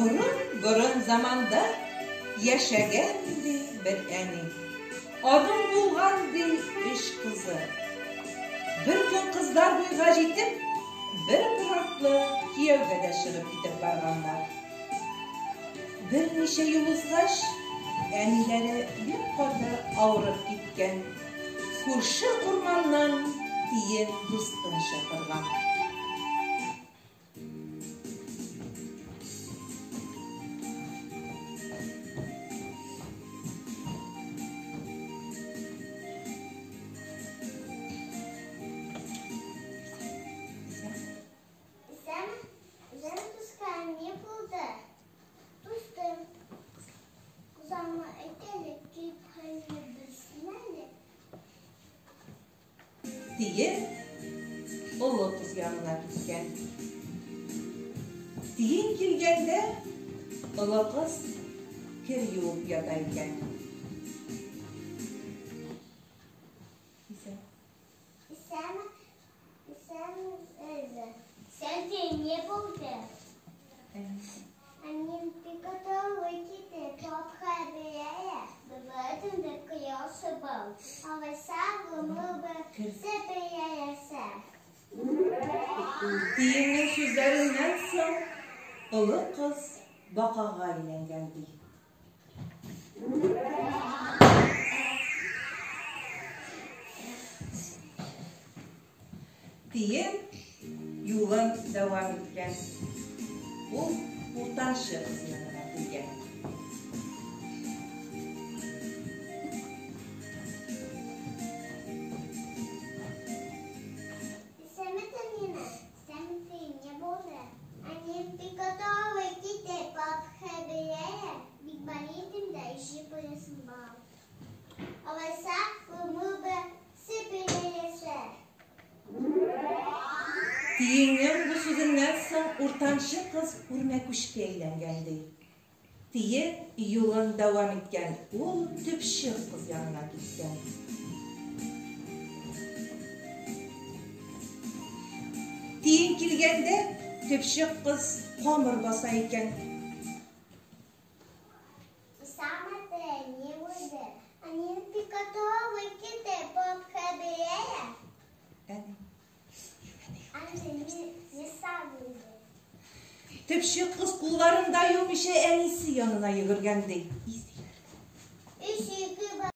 Борын-борын заманда яшәгән, ди, бер әни. Аның булган, ди, өч кызы. Бер көн кызлар буйга җитеп, бер-бер артлы кияүгә дә чыгып китеп барганнар. Берничә ел узгач, әниләре бик каты авырып киткән. Күрше урманнан тиен дустын чакырган. Тиен олы кыз янына киткән. Тиен килгәндә, олы кыз кер юып ята икән. Тиеннең сүзләреннән соң олы кыз бакага әйләнгән, ди. Тиен юлын дәвам иткән. Ул уртанчы кыз янына килгән. Тиеннең бу сүзеннән соң уртанчы кыз үрмәкүчкә әйләнгән, ди. Тиен юлын дәвам иткән, ул төпчек кыз янына киткән. Тиен килгәндә, төпчек кыз камыр баса икән. Төпчек кыз кулларын да юмыйча әнисе янына йөгергән, ди.